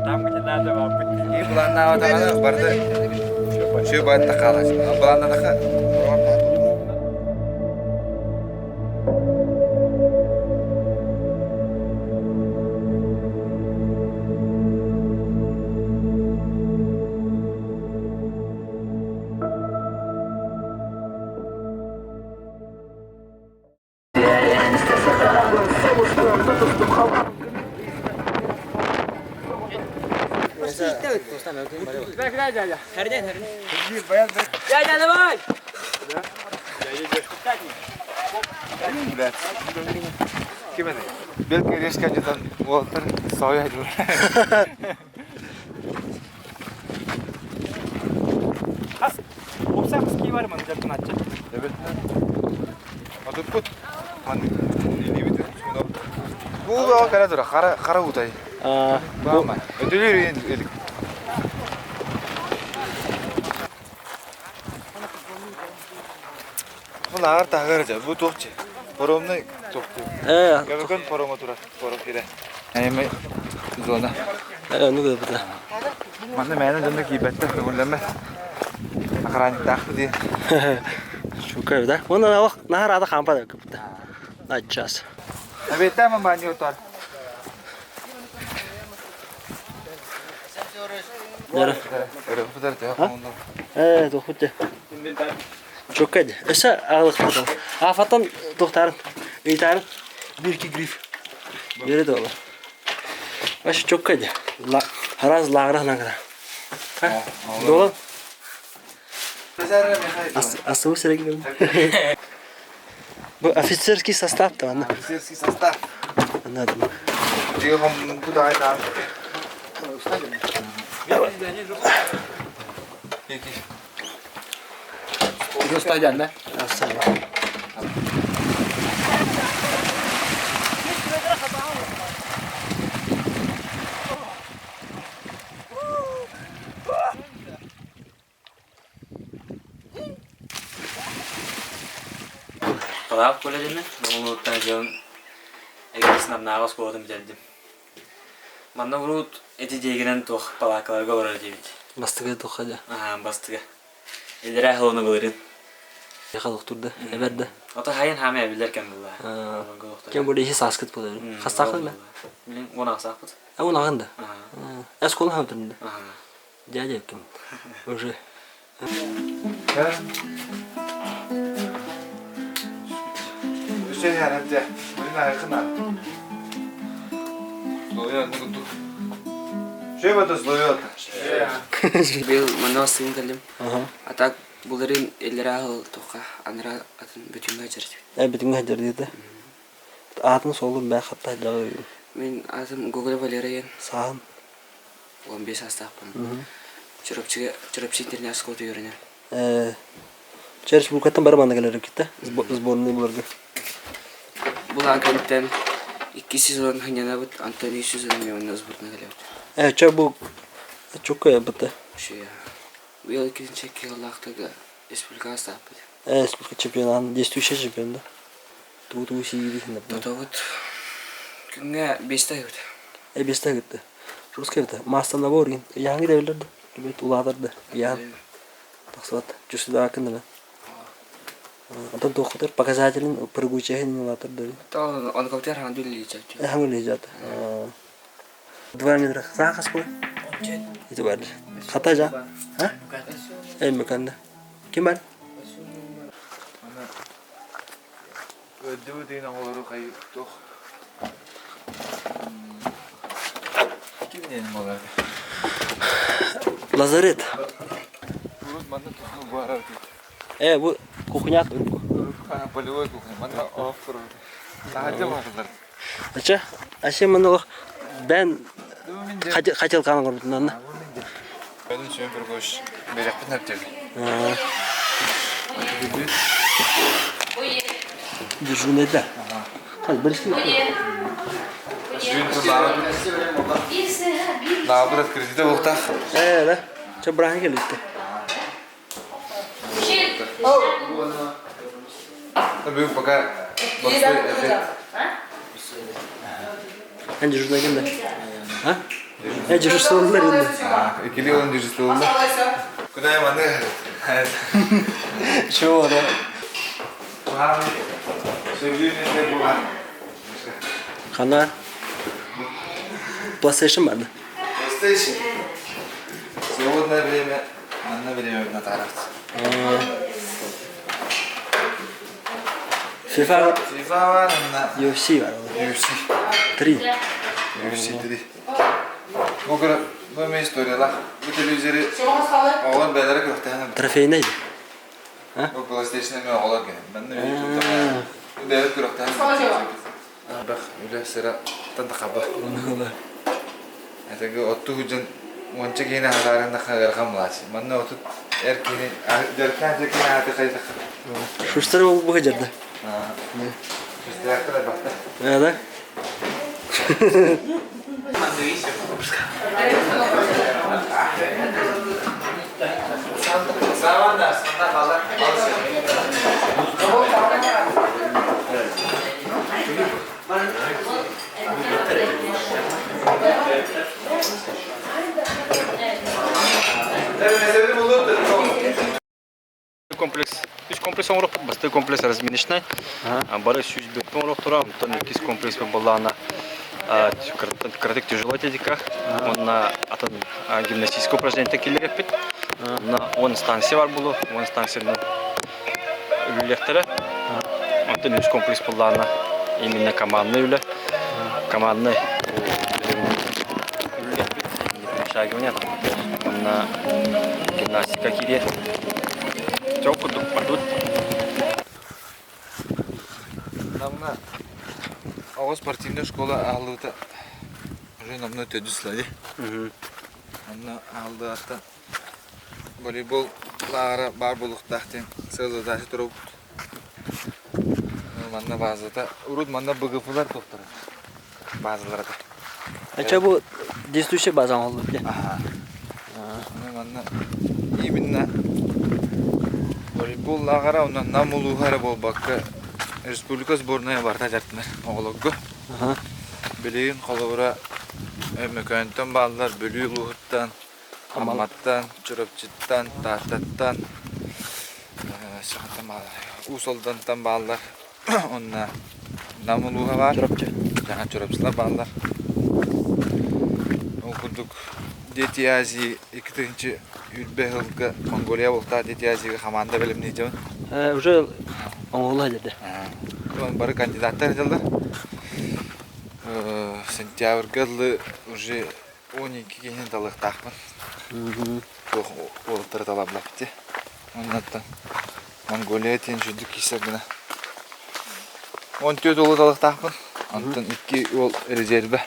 Там, где надо вам быть. И былааннаабатаҕына барыта үчүгэй баҕайытык хаалар. Былааннатахха Ким этэй? Белка резко дьытан уолаттар соһуйа Хас уопсай хас кии бар маны дьарыктанааччы? Эбит. Отуппут. Маннык илиибит Бу кара тура хара хара утай. Баама. Өтөлөр элик. Бу лааҕыр таһыгар дьэ бу туох дьэ? Паромный туох Э, Көмөкөн парома турар, паром кирэ. Эми зона. э, ну да. Манна мээнэ дьонно киирбэттэр, көҥүллэммэт. Охранниктаахпыт дии. Шукай, да? Вон она нахар ада хампа да кыпта. Наччас. Абеттаа мамаани отар. Дара. Өрөпүтэр төһө хомунну. Э, тохутте. Чоккай. Өссө аҕылык Афаттан тохтарын, ыйтарын бир-ки гриф. Бере дола. Вообще чоккай. Раз лагра награ. Дола. Асылы серегин. Бу офицерский состав то ана. Офицерский состав. Ана. Дигом куда это? Палаах колледжины, Намулуттан дьон эгэрсин Намнааҕы оскуолатын бүтэрдим. Манна урут эти диэгинэн туох палаакаларга олорор диэбит. Бастыгы туха дьэ. Аа, бастыга. Илэрээ холону былырын. Яха доктурда, эбэр да. Ото хайын хаамай эбилер кэм булла. Кем бу иһи сааскыт буолар. Хастаахын да? Билин уон аҕысаахпыт. А уон аҕын да? Оскуола хаамтырын да? Дядя ким? Уже. Үсэ ярат Блин, айхына. Словен, ну тут. Что это словет? Быйыл манна бастыгын кэллим. А так буларын иллэрээ сыл туохха анараа атын бүтүҥҥэ дьарыктыыбыт. Э, бүтүҥҥэ дьарыйда. Аатын суолун бээ хатта дьаҕы. Мин аатым Гоголев Валера диэн. Сааһын. 15 саастаахпын. Чурапчыга Чурапчы интернат оскуолата үөрэнэр. Э, Республикаттан бары манна кэлэр эбиккит сборный буларга. Булаан кэнниттэн икки сезон хынньанабыт, онтон үс сезон эмиэ манна сборная кэлэбит. Э, чэ бу чукка быта. Шия. Быйыл иккинчи киһилаахтарга республикаҕа астааппыт. Э, республика чемпионатын, действующий чемпион да. Туу-туу сиири Тотобут күҥҥэ биэстэ ыһыбыт. Э, биэстэ ыһытты. Русский это маста набор яһаңы да билэр да. Бит улаатар да. Яһан тахсыбат. Чувствудаакын да. Онтон туоххутар показателин прыгучаһын улаатар да. Онкоптер хаҥа үлэлии Хаҥа үлэлии 2 метра саахас буой. Ити бар. Хата жа. А? Эй меканда. Ким бар? Өддүбү дейін оҕолору хай туох кимнен болар? Лазарет. Урут манна тусну баарар дейт. Э, бу кухня турку. Полевой кухня. Манна оох турар. Таһырдьа баатылар. Ача, аше манна бен хотел канал горбутунан. Benim сүйөн көргөш берекпин әптеби. Дежурный да. Хай, барышты. Наабыт открытый болтах. Э, да. Ча брахан келипти. Бүгүн пока борстой эфир. Эн дежурный ким да? А? Э, дежурстволлар инде. Икили он дежурстволлар. Куда я маны? Чего, да? Хана? PlayStation бар да? PlayStation. Свободное время, манна время на тарафт. FIFA FIFA бар, на UFC бар. UFC. 3. UFC 3. Бу кыра бу эме историялаах. Бу телевизоры оҕолор бэйэлэрэ күрэхтэһэн Трофейный. Бу PlayStation эме оҕолор гэнэ. Манна YouTube бэйэлэр күрэхтэһэн Бах үлэ сыра тантахаба. Этеги отту худьан уонча киһини хатаарында ыарахан булаачы. Манна отут эр киһини дьарыктаан дьэ киһини ааты хайдах. Шустер ол бу хадьарда. Шустер элбэхтэр. Да? Комплекс. Үс комплекс оҥоруохпут. Бастакы комплекс разминочнай. Бары 105 оҥоруохтара. Онтон иккис комплекс буоллаҕына кыратык тяжело атлетика. Уонна атын гимнастическое упражнение киллэрэппит. Онно 10 станция бар буолуо. 10 станцияны үлэлиэхтэрэ. Онтон үс комплекс буоллаҕына именно командный үлэ. Командный Шагивание уонна гимнастика киириэ. Чоу курдук барбыт. Намна оҕо спортивная школа аһыллыбыта уже намна төрдүс сыла Онно аһыллыаттан волейбол лааҕыра баар буолуохтаах диэн сыал-задача туруорбут. Манна базата урут манна БГФ-лар туохтара базалара А что бу действующая база оҥоһуллубут дии? Аха. Манна именно волейбол лааҕыра онно Нам улууһа эрэ буолбакка республика сборная барыта дьарыктанар оҕолорго. Билигин холобура Өймөкөөнтөн бааллар Бүлүү улууһуттан, Амматтан, Чурапчыттан, Тааттаттан, Уус Алдантан бааллар. Онно Нам улууһа баар. Чурапчы. Чурапчылар бааллар. Ол курдук Дети Азии 2000 сылга Монголия бултаах Дети Азияга хамаанда бэлэмниир Уже оҥоһулла деді. Бары кандидаттар дьаллар. Сентябрьга дылы уже 12 киһини талыахтаахпын. Туох уолаттары талаблаппыт Оннуттан Монголия диэн үчүгдүк киирсэр гына. 14 уолу талыахтаахпын. Онтон икки уол резервэ.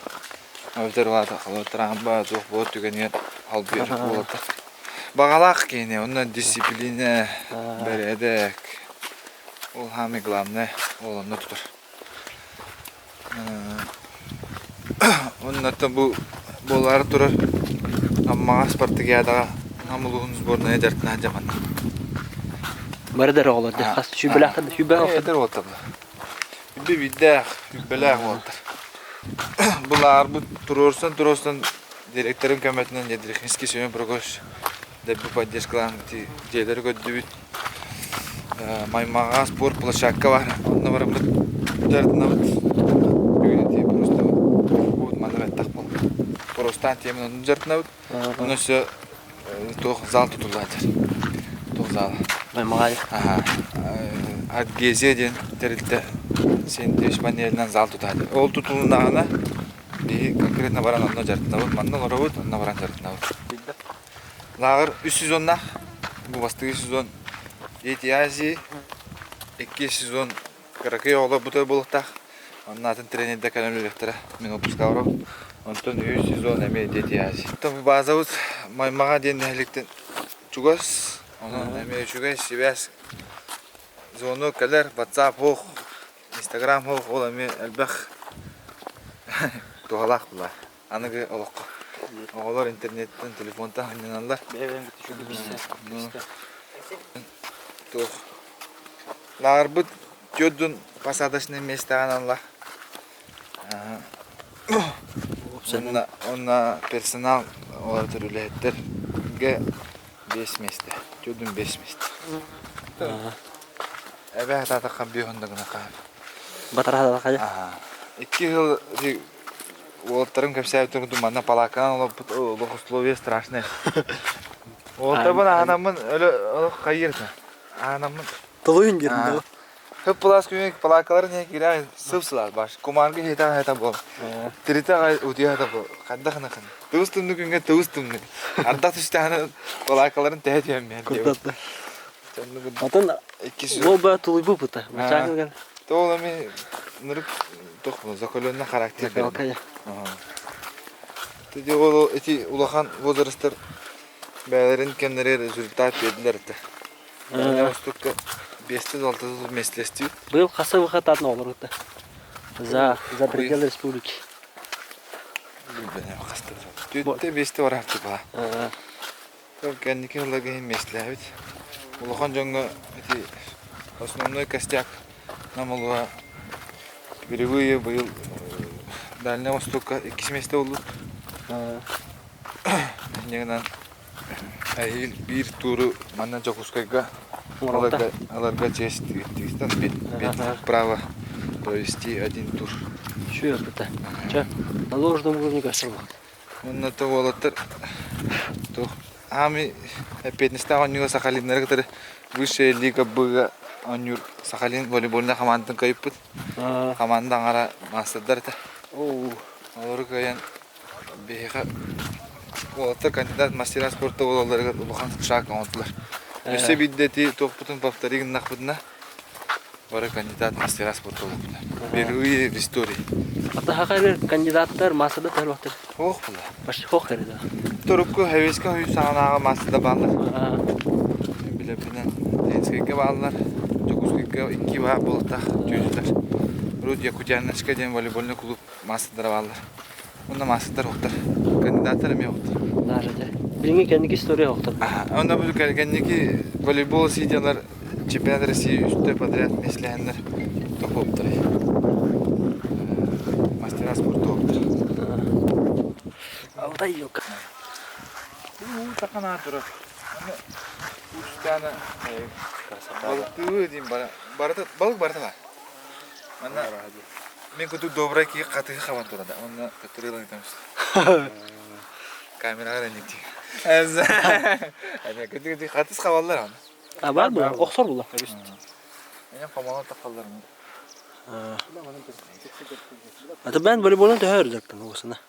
Эбэтэр улаата халыттараан туох буолар түгэнигэр халбыйар уолаттар. Баҕалаах киһини, онно дисциплина, бэрээдэк. Ол самый главное, ол онно тутар. Оннуттан бу буолаары турар Аммаҕа спартакиадаҕа Нам улууһун сборная дьарыктаах дьаманна. Бары да оҕолор да хас сүүбэлээхтэр да сүүбэ Эдэр уолаттар Үбэ биирдээх, үбэлээх уолаттар. Бу лаарбыт туруорсан-туруорсан директорын көмөтүнэн Ядрихинский Семен Прокофьевич дэлби поддержкалаан дьиэлэри көрдүбүт. Маймаҕа спорт площадка бар. Онно бараммыт дьарыктанабыт. Бүгүн ити просто буут манна бэттэх буолла. Просто темин онно дьарыктанабыт. Онно өссө туох зал тутуллааччы. Туох зала? Маймаҕа. Аха. Адгезия диэн тэрилтэ сентиш панелинэн зал тутааччы. Ол тутулуннаҕына биһи конкретно баран онно дьарыктанабыт. Манна олоробут, онно баран дьарыктанабыт. Лааҕыр үс сезоннаах. Бу бастакы сезон Дети Азии, иккис сезон кыракый оҕолор бутуй буолуохтаах. Онно атын тренердэр кэлэн үлэлиэхтэрэ. Мин отпуска барабын. Онтон үһүс сезон эмиэ Дети Азии. Оттон базабыт Маймаҕа диэн нэһилиэктэн чугас. Онон эмиэ үчүгэй сибээс звонок кэлэр, WhatsApp суох, Instagram суох, ол эмиэ элбэх туһалаах буолар. Аныгы олоххо оҕолор интернеттэн, телефонтан сынньаналлар. Туох лааҕырбыт түөрт посадочнай миэстэҕэ аналлаах. Онно, онно персонал олорор үлэһиттэргэ 5 миэстэ, 45 миэстэ. Эбээ хатаатахха биэс уонда гына хаһан. Батараһа хайа? Аха. Икки сыл уолаттарым кэпсээбитин курдук манна палааканан олорбут олох условия страшные. Уолаттарбын аһанаммын өлө олох хайыыр этэ. Аһанаммын. Толуйун диэн да. Хып пылаас күнү палаакаларын иһэ киирэн сып сылаас баш. Кумаарга иһитэ аһата буол. Тиритэ аҕай утуйа аһата буол. Хайдах ынахын. Тыбыс тымныы күҥҥэ тыбыс тымныы. Ардах түстэҕинэ палаакаларын тэһэ түһэн биһэн Курдатта. Атын ол ба тулуйбуппута. Мачаакылган. Тоол эми нырык тох закаленный характер. Закалкая. Тиди ол эти улахан возрастар бэйэлэрин кэмнэригэр результат биэрдилэр этэ. Остукка биэстэн алтата вместе Быйыл хаса выход атын оҕолор За за пределы республики. Түөттэ биэстэ барааччы баа. Кэнники сылларга иһин миэстэлээбит. Улахан дьоҥҥо ити основной костяк нам олуһа впервые быйыл Дальнай Востокка иккис миэстэ буолбут. Инньэ гынан эһиил биир тууру манна Дьокуускайга ыларга, ыларга честь тигистэн право провести один тур. Үчүгэй Чэ, на должном уровне көстөр Уонна то уолаттар туох аами эппиэтинэстээх оонньууга Сахалиннары кытары высшая лига Б-га оонньуур Сахалин волейбольнай хамаандатын кыайыппыт. Хамаанда аҥара маастардар этэ. Олору кыайан биһиэхэ уолаттар кандидат мастера спорта буолалларыгар улахан шаг оҥордулар. Өссө биирдэ ити туохпутун повтори гыннахпытына Бары кандидат мастера спорта буолбута. Впервые в истории. Атаха кандидаттар массада тарбахтар. Ох була. Почти хох эрэ да. Турукку Хевиска хүйүс саҕанааҕы массада бааллар. Билэбинэн Ленскэйгэ бааллар. Дьокуускайга икки баар буолтах түөтүлэр. Урут Якутяночка диэн волейбольный клуб маастардара бааллар. Онно маастардар уохтар. Кандидаттар эмиэ уохтар. Даже дьэ. Билиҥҥи кэнники история уохтар. Онно бу кэнники волейбол сидялар чемпионат России үстэ подряд миэстэлэһэннэр тохуоптар. Мастера спорта уоптар. Алтай елка. Уу такана турар. Устана балыктыы диин барыта балык барыта бар. Манна Мин кутук добрай киһи хатыһы хабан турада. Онно төттөрү ылан Камераҕа ник Эне хатыс хабаллар аны. А бар бу, охсор була. Эне комолон тахаллар. Ата бен волейболун төһөр дактан осына.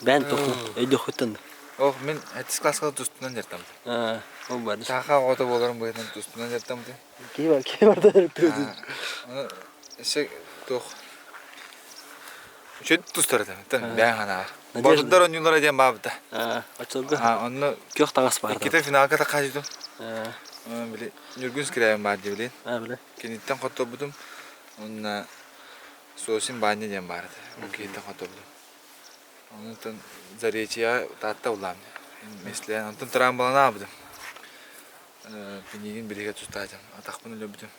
Бен тохну, өйдөхүттэн. Ох, мин 7 класска тустунан жертам. Аа, ол бар. Саха оҕото буоларым быһыытынан тустунан жертам. Киһи бар, киһи бар да Өссө туох үчүгэй тустар этэ бэйэҥ санааҕар. Боотурдар оонньуулара диэн баабыта. Оччолорго онно күөх таҥас баар. Иккитэ финалга таххаачытым. Били Ньургун Скрябин баар дии билин. Били. Киниттэн хотторбутум. Уонна Сосин Баанньа диэн баар этэ. Ол киһиттэн хотторбутум. Онтон Заречья Таатта буллаам. Мислээн онтон трамбаланаабытым. Пинигин биригэ тустаатым, атахпын өлөрбүтүм.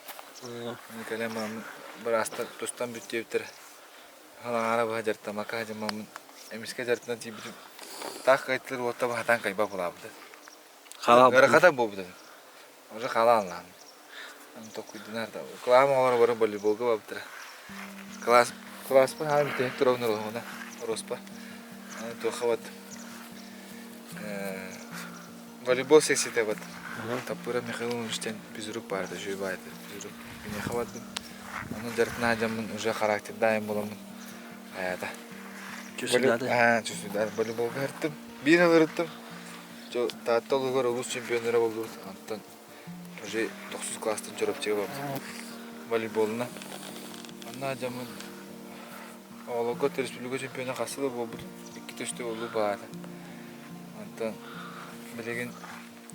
Кэлэн бараммын быраастар тустан бүт диэбиттэрэ. Хараҥаара быһа дьарыктаммакка сылдьаммын эмискэ дьарыктана тиийбитим таах кайтылар уотта баһатаан кайба булаабыта. Ыарахата буолбута. Уже халаан лаан. Токуйдунар да. Кылаам оҕолоро бары волейболга барбыттара. Класс класспын хаан бүтэһик туругун ылыһына Роспа. Туохха бат Волейбол секцията вот. Таппыра Михаил Ивановичтен физрук баар этэ, үчүгэй баар этэ физрук. Киниэхэ бардым. Ону дьарыктаах дьоммун уже характердаайым буоламмын хайаата. Чувствуйдааты. Чувствуйдааты. Волейболга ырыттым. Биир сыл ырыттым. Таатта улууһугар улуус чемпионнара буоллубут. Онтон уже тохсус класстан Чурапчыга барбытым. Волейболуна. Онно дьоммун оҕолорго республика чемпиона хас сыл буолбут. Иккитэ үстэ буолбут баата. Онтон билигин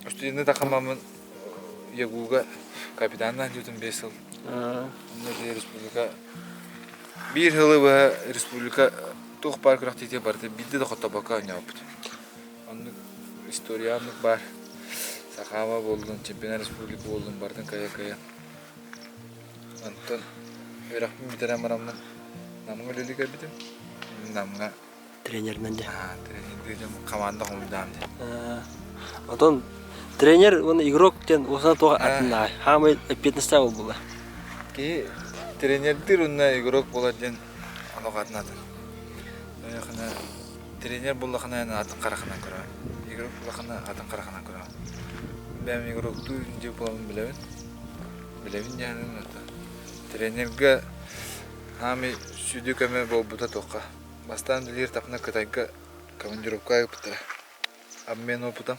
студенты тахамаммын ЯГУга капитаннаан дьутум 5 сыл. Онно республика биир сылы быһа республика туох баар күрэхтэһиитэ барыта биирдэ да хотторбокко оонньообуппут. Оннук история оннук баар. Сахаба буоллун, чемпионат республика буоллун барытын кыайа-кыайа. Онтон үөрэхпин бүтэрэн бараммын Намҥа үлэлии кэлбитим. Намҥа. Тренеринэн дии. Тренердии дьон команда хомуйдаам дии. Отон тренер уонна игрок диэн уосана туох атыннаҕай? Хаамай эппиэтинэстээх буолла. Киһи тренердиир уонна игрок буолар диэн олох атын атын. Тренер буоллахына эн атын харахынан көрөҕүн. Игрок буоллахына атын харахынан көрөҕүн. Бэйэм игроктуу дии буоламмын билэбин. Билэбин диэхинэн Тренергэ хаамай сүдү көмө буолбута туохха. Бастаан үлэлиир тапна Кытайга командировка ыыппыттара. Обмен опытом.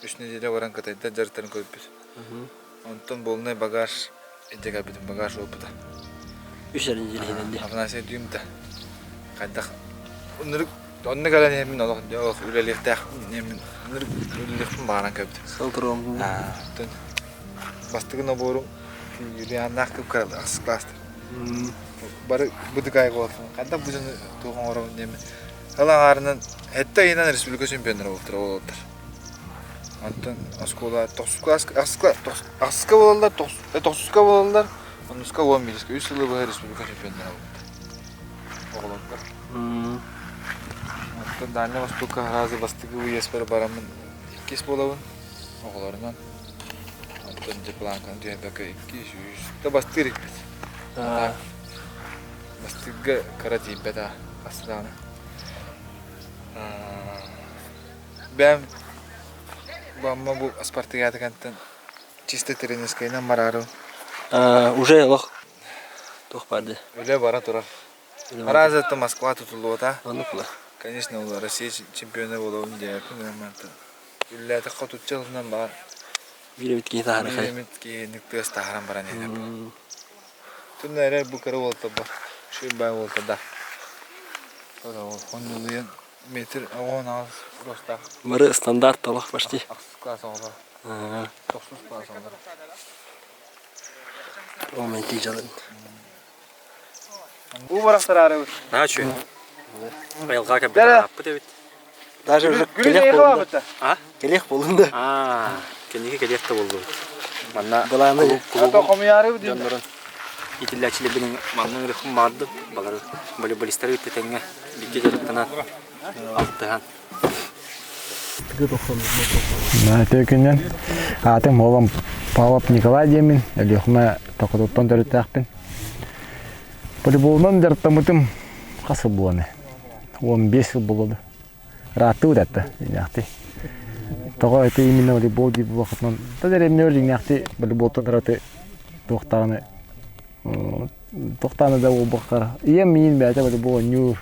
Үс неделя баран Кытайда дьарыктарын көрбүт. Онтон полный багаж илдьэ кэлбитим, багаж опыта. Үс эрэ неделя иһинэн дии. Афанасий Дюмта хайдах оннук онно кэлэн иһэммин олох олох үлэлиэхтээхпин иһэммин оннук үлэлиэхпин баҕаран кэлбитим. Сыл туруом. Оттон бастакы наборум Юлианнаах кып-кыра ахсыс класстар. Бары бытыкаайык буолаттым. Хайдах бу дьону туох оҥоробун диэммин. Сыл аҥаарынан сэттэ ыйынан республика чемпионнара буолтара буолаллар. Онтон оскуола тохсуска ахсыска буолаллар, тохсуска буолаллар, онуска 11 үс сылы быһа республика чемпионнара буолбуттар. Оҕолорго. Оттон Дальнай Востокка сразу бастакы выездпар бараммын иккис буолабын оҕолорунан. Оттон дьыплааҥканы түһэрбэккэ иккис, үс да бастыыр икпит. Бастыырга кыра тиийбэт аа, хаста даҕаны. Бэйэм бу Амма бу спартакиадакантан чисто тренерскэйинэн бараарым. Уже олох туох баар дии. Үлэ бара турар. Араас Москва тутуллубата. Оннук буолар. Конечно, ол Россия чемпиона буолабын диэбэппин гынан Үллээтэххэ отучча сылынан баар. Биир эмит киһи таһаарар. Биир эмит киһини тыас таһааран баран иһэр. Түнна эрэр бу кыра уолта бар. Шүр бай уолта да. Хоннулуйан метр 18 ростаах. Бары стандарт олох почти. Ахсыс класс оҕолор. Тохсус класс оҕолор. Ол мен тиижалын. Уу барахтараарыбыт. Наһаа үчүгэй. Айылҕа кэлбит арааппыт эбит. Даже уже кэлиэх буолла. А? Кэлиэх буоллун да. Аа, кэнники кэлиэх да буоллубут. Манна Былааны клубу дьоннорун итиллээччилэрбин манна ыҥырыахпын баҕардым. Балары волейболистары кытта тэҥҥэ бииргэ дьарыктанан алтыһан. Төкүнэн аатым уолум Павлов Николай диэммин, Өлүөхүмэ Токотуттан төрүттээхпин. Волейболунан дьарыктаммытым хас сыл буолан 15 сыл буолуо Ырааттыбыт этэ, дьиҥнээхтии. Тоҕо ити именно волейбол диир буолуоххутунан, да дэриэбинэ дьиҥнээхтии волейболтан ураты туохтааны туохтааны да буолбакка ийэм миин бэйэтэ волейбол оонньуур,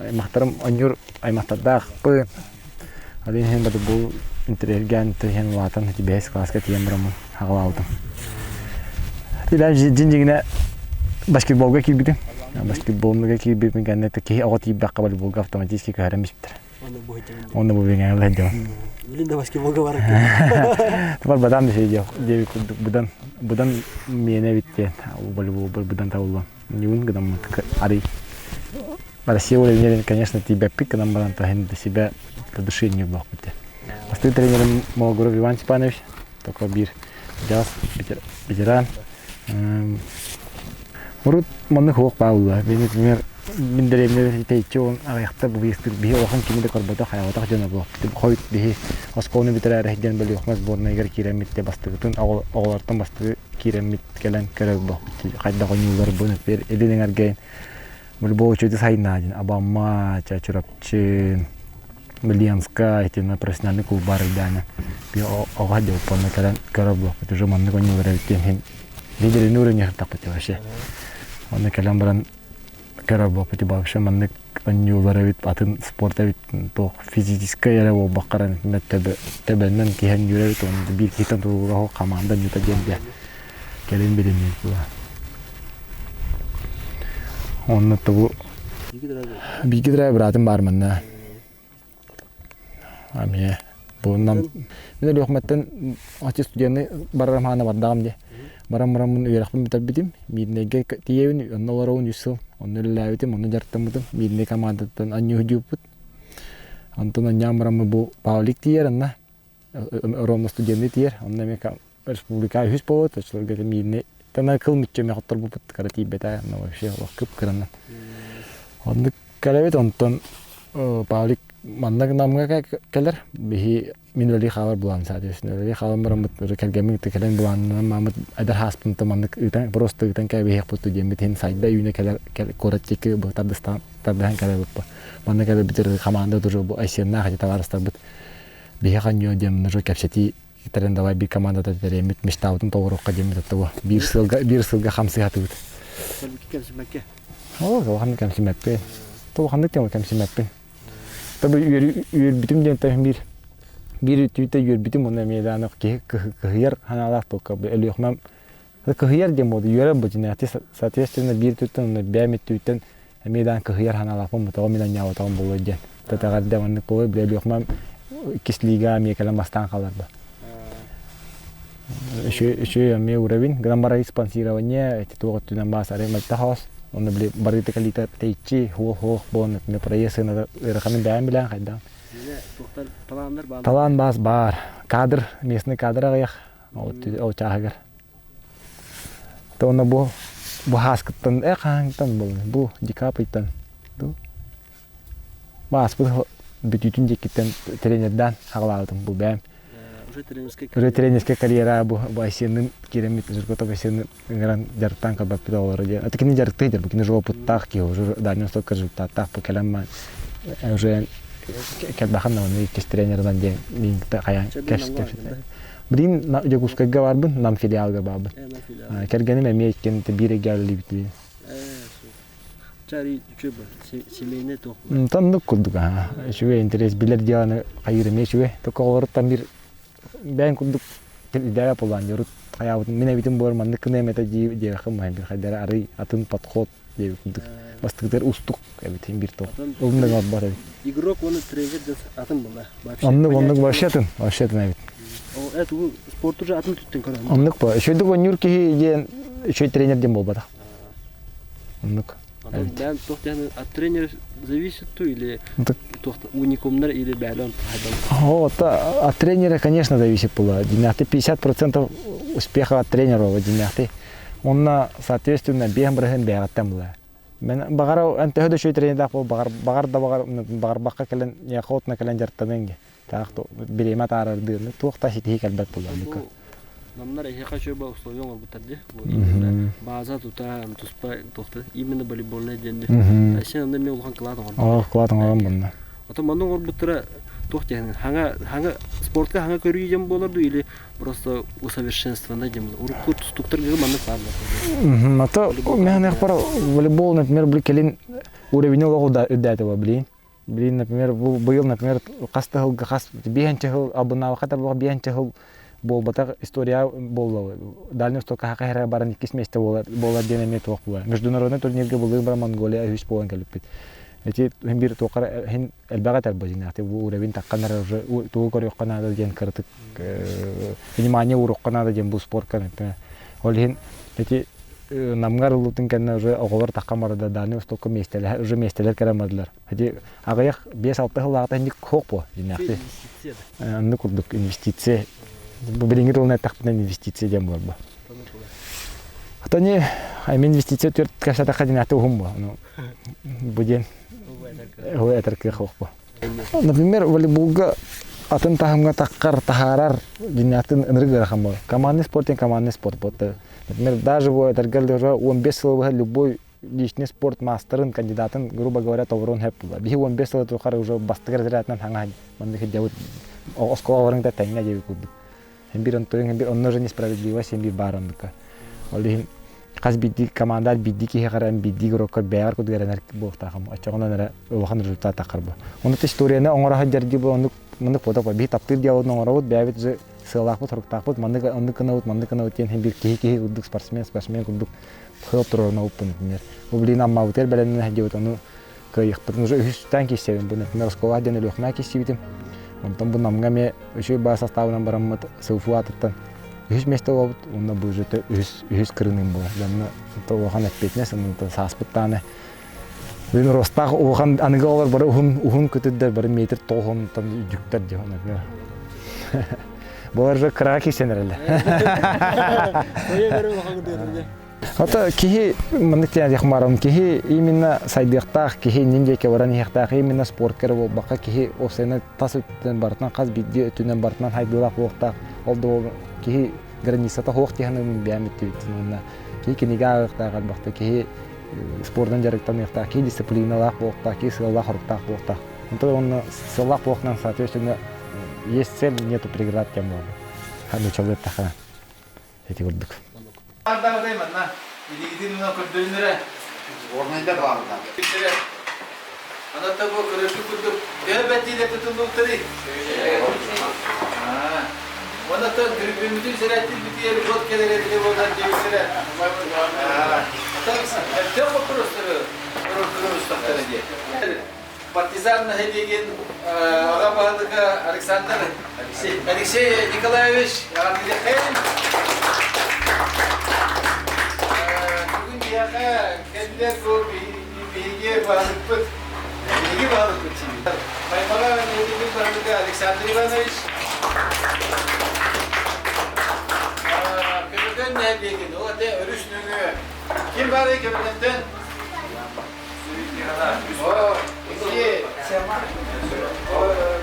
аймахтарым оонньуур аймахтардаахпын. Ол иһин волейбол интэриэһиргээн иһэн улаатан ити бэһис кылааска тиийэн бараммын аҕалаабытым. Дьин дьиҥинэ баскетболга киирбитим. Баскетболга киирбиппин кэннэ киһи оҕо тиийбэххэ волейболга автоматически көһөрөн биспиттэр. Онно бу биҥэҥ сылдьабын. Билин да баскетболга барар. Бар бадан да диэби курдук быдан быдан миэнэ эбит диэн волейбол быдан табыллан. Ньуун гынаммыт арый Россия уровень, конечно, тиийбэппит гынан баран таһын себя до души не буолбут. Бастакы тренерим Могуров Иван Степанович, такой биир дьаас ветеран. Урут маннык суох баалла. Мен, например, мин дэриэбинэ тэйиччи он аҕыйахта быыстыр биһи улахан кими да көрбөтөх хайаҕатах дьоно буолуохпут. Хойут биһи оскуоланы бүтэрээри диэн бөлүөхмэ сборнайыгар киирэммит де бастыгытын оҕолортон бастыгы киирэммит кэлэн көрөр буолуохпут. Хайдах оонньуулларбын, например, илин эҥэргэйин Любой үчүгэй сайыннаа диэн Абамма, Чурапчы, Ленска итиннэ профессиональный клуб баар өйдөөнө би оҕо диэппонно кэлэн көрөр буолуохпут уже маннык оонньуулар эбит диэн иһин лидерини уровень вообще онно кэлэн баран көрөр буолуохпут вообще маннык оонньуулар эбит атын спорт эбит туох физическэй эрэ буолбакка эрэ төбөннөн киһи оонньуур эбит уонна биир киһиттэн тутулуга команда оонньуута диэн диэн кэлин билинним Онно тобу бииргэ төрөөбүт быраатым баар манна. Эмиэ бууннам мин Өлүөхүмэттэн аччы студенный барарым хаана бардаҕым дии. Баран бараммын үөрэхпин бүтэрбитим. Мииринэйгэ тиийэбин, онно олоробун үс сыл. Онно үлэлээбитим, онно дьарыктаммытым. Мииринэй командаттан анньыһыдьыыппыт. Онтон анньаан бараммын бу Павлик тиийэр онно. Ровно студенный тиийэр. Онно эмиэ республика үһүс буолуо оччолорго это миирнэй тана кыл мүччү хотторбуппут кыра тиийбэтэ но вообще олох кып-кыранан оннук кэлэбит онтон Павлик манна Намҥа кэлэр. Биһи мин үлэлии хаалар былаан соответственно үлэлии хаалан бараммыт кэргэммин кытта кэлэн былаанынан мааммыт эдэр хааспын маннык ыытан просто ыытан кээбиһиэхпит диэммит иһин сайда үүнэ кэлэр куорат диэки тардыстаан тардыһан кэлэбиппит манна кэлэрбит команда тоже бу Айсеннаах эти табаарыстарбыт биһиэхэ ньуо диэн уже кэпсэтии тэрэн давай биир командата тэрийэммит мечтабытын толоруохха диэммит оттого биир сылга биир сылга хамсыһатыбыт кэмсимэккэ Оо, улаханнык кэмсимэппин. Улаханнык кэмсимэппин. Тобу үөрбүтүм диэн тэһин биир биир түүтэ үөрбүтүм уонна эмиэ даҕаны киһи кыһыйар санаалаах буолка Өлүөхүмэм кыһыйар диэн буолду үөрэр бу дьиҥнээхтии соответственно биир түүттэн уонна бэйэм өттүбүттэн эмиэ даҕаны кыһыйар санаалаахпын бутаҕым мин анньаабатаҕым буолуо диэн тэтэҕэрдэ маннык буолуо били Өлүөхүмэм иккис лига эмиэ кэлэн бастаан хааларба Үчүгэй эмиэ уровень. Гынан баран спонсирование эти туох өттүнэн баас арай мөлтөх хаос. Онно били барыыта кэлиитэ тэйиччи хуох-хуох буолан например проезд сыаната ыараханын бэйэм билээн хайдаан. Талаан баас баар. Кадр, местный кадр аҕыйах ол чааһыгар. То онно бу бу хааскыттан э хаһааҥтан буолан бу декабрьтан Ааспыт бүтүүтүн диэкиттэн тренердаан хаҕалаабытым бу бэйэм. Уже тренерскэй Уже тренерскэй карьера бу бу Айсенныын киирэммит Жиркотов Айсенны ыҥыран дьарыктаан көрбөппүт оҕолоро диэн. Это кини дьарыктыы дьар, бу кини уже опыттаах киһи, уже Дальний Востокка результаттаах бу кэлэн маан уже кэлбэхэн даҕаны иккис тренерынан диэн миин хайаан кэпсэтэ. Билигин Дьокуускайга барбын, Нам филиалга баабын. Кэргэним эмиэ иккиэн биир эйгэ үлэлиибит. Оннук курдук аа үчүгэй интерес билэр дьыаланы хайыыр эмиэ үчүгэй только олоруттан биир бэйэҥ курдук идея буолаан урут хайаабытын мин эбитим буолар маннык гыныам этэ дии диэххин маһын бир хайдара арый атын подход диэбит курдук бастакытыгар уустук эбит биир тыл ылыннык оҥорбот эбит Игрок уонна тренер диэн атын буолла. Оннук оннук вообще атын вообще атын эбит. Это спорт уже атын түттен көрөм. Оннук по үчүгэйдик оонньуур киһи диэн үчүгэй тренер диэн буолбатах. Оннук. Бэйэм туох диэн от тренера зависит ту или уникумнар или бээлэн О, от тренера, конечно, зависит было. Динахты 50% успеха от тренера динахты. Онна, соответственно, биэм бырыһын бэйэҕиттэн була. Мен баҕар эн төһө да үчүгэй тренердаах бол баҕар баҕар да баҕар баҕарбакка кэлэн неохотно кэлэн дьарыктаныаҥ таах бириэмэ атаарардыын туох да ситиһии кэлбэт буолла Намнар эһиэхэ үчүгэй условия оҥорбуттар дии. База тутаан, туспа туохта именно волейбольная диэн дии. Сен онно эмиэ улахан кылаат оҥорбут. Оо, кылаат оҥорон bunна. Ото манна оҥорбуттара туох диэн хаҥа хаҥа спортка хаҥа көрүү диэн буолар дуу или просто усовершенствованное диэн буолар. Урукку тустуктарга маннык баар буолар. Ото мен волейбол, например, бу кэлин уровень олох үрдээтэ блин. Блин, например, бу быйыл, например, хас да сылга хас биэһинчэ сыл албыннаабакка табыллах биэһинчэ сыл буолбатах история буолла. Дальний Востокка хаха эрэ баран иккис миэстэ буолар, буолар диэн эмиэ туох буолар. Международный турнирга былырыын баран Монголия үһүс буолан кэлиппит. Эти хин биир туоххара хин элбэҕи этэр бу дьиҥнээхтик бу уровень таххан эрэ уже тугу көрүөххэ наада диэн кыратык внимание ууруохха наада диэн бу спортка например. Ол иһин эти Намҥа арыллыбытын кэннэ уже оҕолор таххан барда Дальний Востокка миэстэлэһэ уже миэстэлэр кэлэн бардылар. Ити аҕыйах 5-6 сыллааҕыта инник суох буо дьиҥнээхтии. Оннук курдук инвестиция. Бу билиҥҥи тылынан эттэхпинэ инвестиция диэн буолар бу. Отони эми инвестиция төрт кэпсэтэххэ дьиҥнээхтик уһун буо. Бу диэн этэр кыах суох буо. Например, волейболга атын таһымҥа таххар, таһаарар дьиҥнээхтин ынырык ыарахан буолар. Командный спорт диэн командный спорт буолта. Например, даже бу этэргэ дылы 15 сыл быһа любой личный спорт маастарын, кандидатын, грубо говоря, толоруон сөп буолар. Биһи 15 сыл тухары уже бастакы разрядынан хаҥа маннык сылдьабыт оскуола да тэҥҥэ диэбит курдук. Һин биир онтуйуҥ, һин биир онно уже несправедливость, һин биир баар оннука. Ол иһин хас биирдии команда биирдии киһи харан биирдии игрокка бэйэҕэр курдук эрэнэр буолуохтаахым. Оччоҕунан эрэ улахан результат таххар бу. Онно историяны оҥоро сылдьар дии бу оннук маннык фото биһи таптыыр дьыалабытын оҥоробут, бэйэбит же сыалаахпыт, соруктаахпыт, маннык оннук гынабыт, маннык гынабыт диэн һин биир киһи-киһи курдук спортсмен, спортсмен курдук сыал туруорунабыппын, например. Бу блин Аммабытыгар бэлэмнэнэ сылдьыбыт, ону кыайыахпытын уже үһүстээн киирсэбин. Бу, например, оскуола диэн Өлүөхүмэ киирсибитим. Онтон бу Намҥа эмиэ үчүгэй баа састаабынан бараммыт СУФУ аатыттан үһүс миэстэ буолбут уонна бу уже үһүс үһүс кырыныым буолар. Дьонно улахан эппиэтинэс, онно сааспыт даҕаны Блин, ростаах улахан аныгы оҕолор бары уһун уһун көтүрдэр бары метр тоҕуһунтан үрдүктэр дии, например. Булар же кыраҕа киирсэн эрэллэр. Ата киһи маннык диэн этиэх баарым киһи именно сайдыахтаах киһи иннин диэки баран иһиэхтээх именно спортка эрэ буолбакка киһи уопсайынан тас өттүнэн барытынан хас биирдии өттүнэн барытынан хайдыылаах буолуохтаах ол да киһи границата суох дии саныыбын бэйэм өттүбүттэн уонна киһи кинигэ ааҕыахтаах элбэхтэ киһи спордун дьарыктаныахтаах киһи дисциплиналаах буолуохтаах киһи сыаллаах-соруктаах буолуохтаах онтон уонна сыаллаах буолуохтаах соответственно есть цель нету преград диэн буолла нууччалыы эттэххинэ ити курдук. Ардааҕытай манна илиигитин уна көрдөрүнэрэ. Сборнайдар бааллар. Аната бу көрөргүт курдук төһө бэрдиилэ тутуллубуттарый? Онотон түргүммүтүн сэрээттирбитигэр год кэлэр эбитэ буолар диэбиттэрэ. Оттон өттөөх боппуруостары туруорустахтара дии. Партизан нэһилиэгин аҕа баһылыга Александр Алексей Николаевич эҕэрдэлиэххэйин. Бүгүн биһиэхэ кэллилэр бу биһиги баһылыкпыт, биһиги баһылыкпыт Маймаҕа нэһилиэгин баһылыга Александр Иванович, Көбөкөн нэһилиэгин, ол этэ өрүс нөҥүө. Ким баарый Көбөкөнтөн?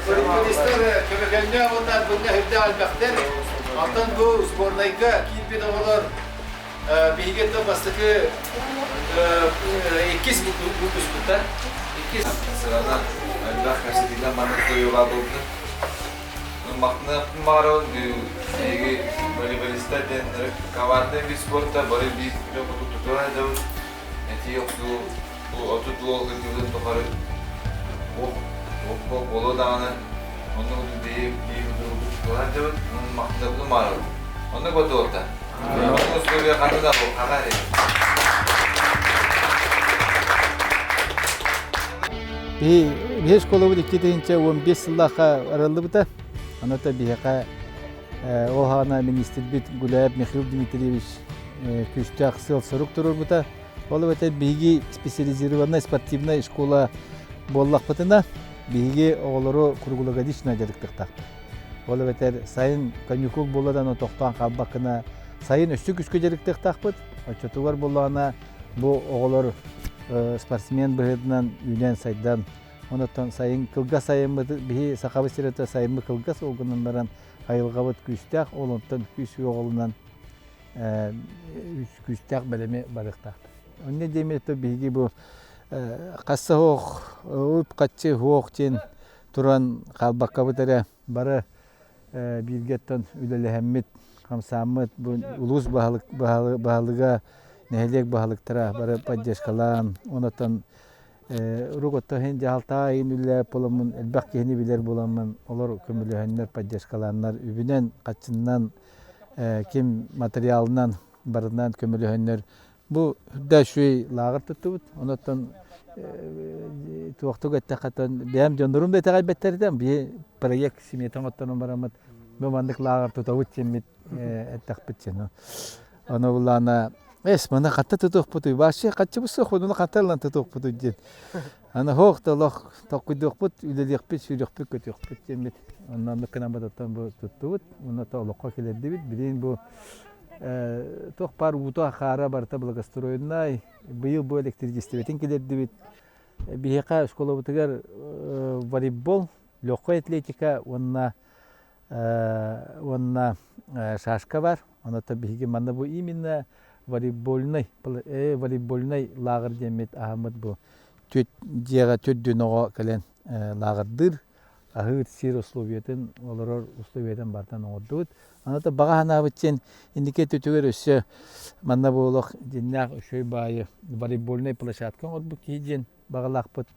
Футболистар көмөкөннө уонна бунна үрдээх элбэхтэр. Онтон бу сборнайга киирбит оҕолор биһиги бастакы иккис выпускпута. Иккис. Сырана элбэх кэпсэтиилэр маннык туйуга булду. Махтаныахпын баҕарабын эһиги волейболистар диэн командный вид спорта бары биир дьон курдук тутуһан сылдьабыт. Этии охсуу бу 30 уол кыргыбытын тухары ох ох буолуо даҕаны оннук биһи биир тутуһан сылдьабыт махтанабын маарабын оннук бодуолта оннук условия ханна да хаха Биһи школабыт 2015 сыллаахха арыллыбыта. Ону биһиэхэ ол хаана министрбит Гуляев Михаил Дмитриевич күүстээх сыал-сорук туруорбута. Ол эбэтэр биһиги специализированнай спортивнай школа буоллахпытына, биһиги оҕолору круглогодично дьарыктыахтаахпыт. Ол эбэтэр сайын каникул буоларан тохтоон хаалбаккына сайын өссө күүскэ дьарыктыахтаахпыт. Оччотугар буоллаҕына бу оҕолор спортсмен быһыытынан үүнэн-сайдан онуттан сайын кылгас сайыммыт биһи сахабыт сирэ сайыммыт кылгас ол гынан баран айылҕабыт күүстээх ол онтон күүс оҕолунан күүстээх бэлэми барыахтаахпыт. Онно диэмиэтэ биһиги бу хасса суох үп-хаччы суох диэн туран хаалбаккабыт эрэ бары бииргэттэн үлэлэһэммит, хамсааммыт бу улуус баһылыга, нэһилиэк баһылыктара бары поддержкалаан, онотон Уруккуттан иһин дьаһалтаҕа иһин үлэлээбит буоламмын, элбэх киһини билэр буоламмын, олор көмөлөһөннөр, поддержкалааннар, үбүнэн, хаччыннан, ким материалынан барытынан көмөлөһөннөр бу да үчүгэй лааҕыр туттубут. Онуттан туохтук эттэххэ бэйэм дьоннорум да итэҕэйбэттэр этэ. Биһи проект смета оҥотторон бараммыт бу маннык лааҕыр тутабыт диэммит эттэхпит дьэ. Ону булаана эс маны хатта тутуохпутуй вообще хаччыбыт суох ону хатта ылан тутуохпутуй диэн. Аны хоох да олох толкуйдуохпут, үлэлиэхпит, сүүрүөхпүт, көтүөхпүт диэммит. Онно оннук гынан бататтан бу туттубут. Уонна то олоххо килэрдибит. Билигин бу туох баар уута хаара барыта благоустроеннай. Быйыл бу электричествотын килэрдибит. Биһиэхэ школабытыгар волейбол, легкая атлетика уонна уонна шашка бар. Онон биһиги манна бу именно волейбольнай волейбольнай лааҕыр диэммит аһаммыт бу түөрт дьиэҕэ түөрт оҕо кэлэн лааҕырдыыр аһыыр сиир условиятын олорор условиятын барытын оҥордубут. Аны баҕа санаабыт диэн инники өттүгэр өссө манна буолуох дьиннээх үчүгэй баайы волейбольнай площадка оҥорбут киһи диэн баҕалаахпыт.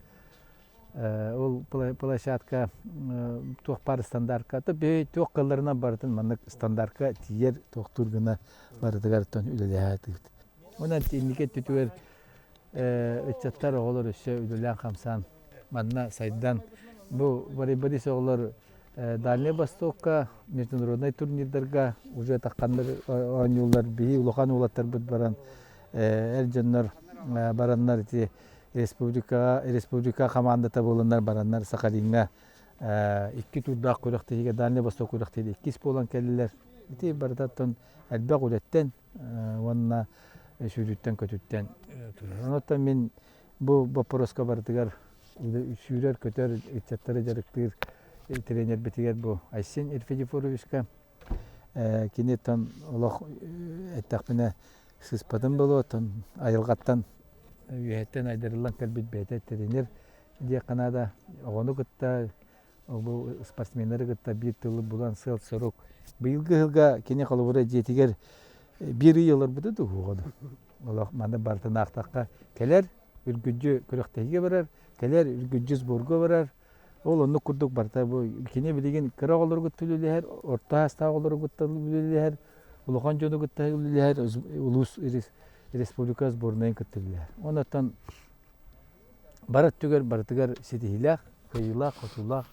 Ол площадка туох баар стандартка туох кылларынан барытын маннык стандартка тиийэр туохтуур гына барытыгар үлэлэһэ Онон инники өттүтүгэр ыччаттар оҕолор өссө үлэлээн-хамсаан манна сайдан бу волейболист оҕолор Дальнай Востокка международнай турнирдарга уже тахханнар оонньууллар биһи улахан уолаттарбыт баран эр дьоннор бараннар ити республикаҕа республика хамаандата буоланнар бараннар Сахалиҥҥа икки турдаах күрэхтэһиигэ Дальнай Восток күрэхтэһиигэ иккис буолан кэллилэр. Ити барытаттан элбэх үлэттэн уонна сүүрүүттэн-көтүүттэн турар. Онон мин бу боппуруоска барытыгар сүүрэр-көтөр ыччаттары дьарыктыыр тренербитигэр бу Айсен Ильфедифоровичка кини оттон олох эттэхпинэ сыыспатым буолуо, оттон айылҕаттан үөһэттэн айдарыллан кэлбит бэйэтэ тренер диэххэ наада. Оҕону кытта бу спортсменнары кытта биир тылы булан сыал-сорук. Быйылгы ыһылга кини холобура дьиэтигэр биир ый олорбута дуу Олох маны барытын аахтахха кэлэр, үргүдьү күрэхтэһиигэ барар, кэлэр, үргүдьү сборга барар. Ол оннук курдук барыта бу кини билигин кыра оҕолору кытта үлэлэһэр, орто саастаах оҕолору кытта үлэлэһэр, улахан дьону кытта үлэлэһэр, улуус республика сборнайын кытта үлэлэһэр. Онон Бары өттүгэр барытыгар ситиһиилээх, кыайыылаах, хотуулаах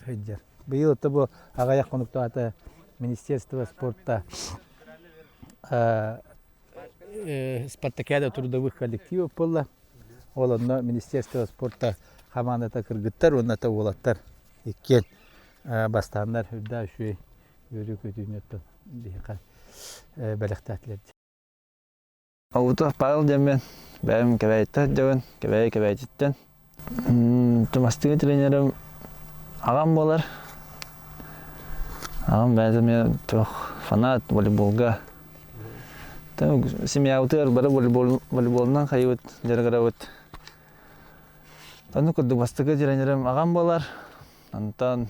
сылдьар. Быйыл это бу аҕыйах хонуктаата Министерство спорта спартакиада трудовых коллективов буолла. Ол онно Министерство спорта хамаандата кыргыттар уонна уолаттар иккиэн бастааннар үрдээх үчүгэй үөрүү-көтүүнү оттон биһиэхэ бэлэхтээтилэр. Обутов Павел диэммин, бэйэм Кэбээйиттэн сылдьабын, Кэбээйи Кэбээйититтэн. Тумастыгы тренерим аҕам буолар. Аҕам бэйэтэ эмиэ туох фанат волейболга. Семьябытыгар бары волейбол, волейболунан хайыбыт, дьарыгырабыт. Оннук курдук бастакы тренерим аҕам буолар. Онтон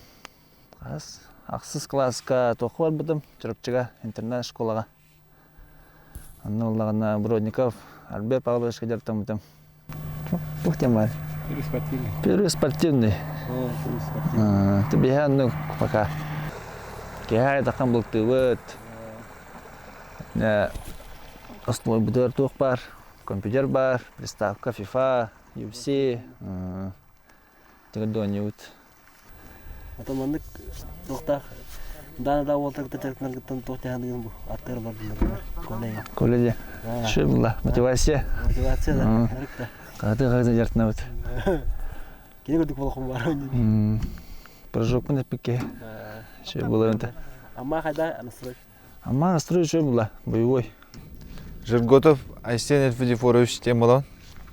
хас ахсыс кылааска туохха барбытым Чурапчыга интернат-школаҕа. Онно ыллаҕына Бродников Альберт Павловичка дьарыктаммытым. Туох диэн баар? Первый спортивный. Первый спортивный. О, первый спортивный. Ты биһэ оннук пока. Киһи таххан бултуубут. Остуолбутугар туох баар? Компьютер баар, приставка, FIFA, UFC. Тыгырдуонньубут. Ата маннык туохтаах даана да уолтаргыта дьарыктанаргыттан туох дьаһаныгын бу аттыгар олордуннар коллеги. Коллеги. Шо была? Мотивация. Мотивация да. Дьарыкта. Каты каты дьарыктанабыт. Кини курдук болохум бар. Прыжокпун эппикке. Шо было это? Амма хайда настрой? Амма настрой шо была? Боевой. Жирготов Айсен Эльфидифорович диэн буолан,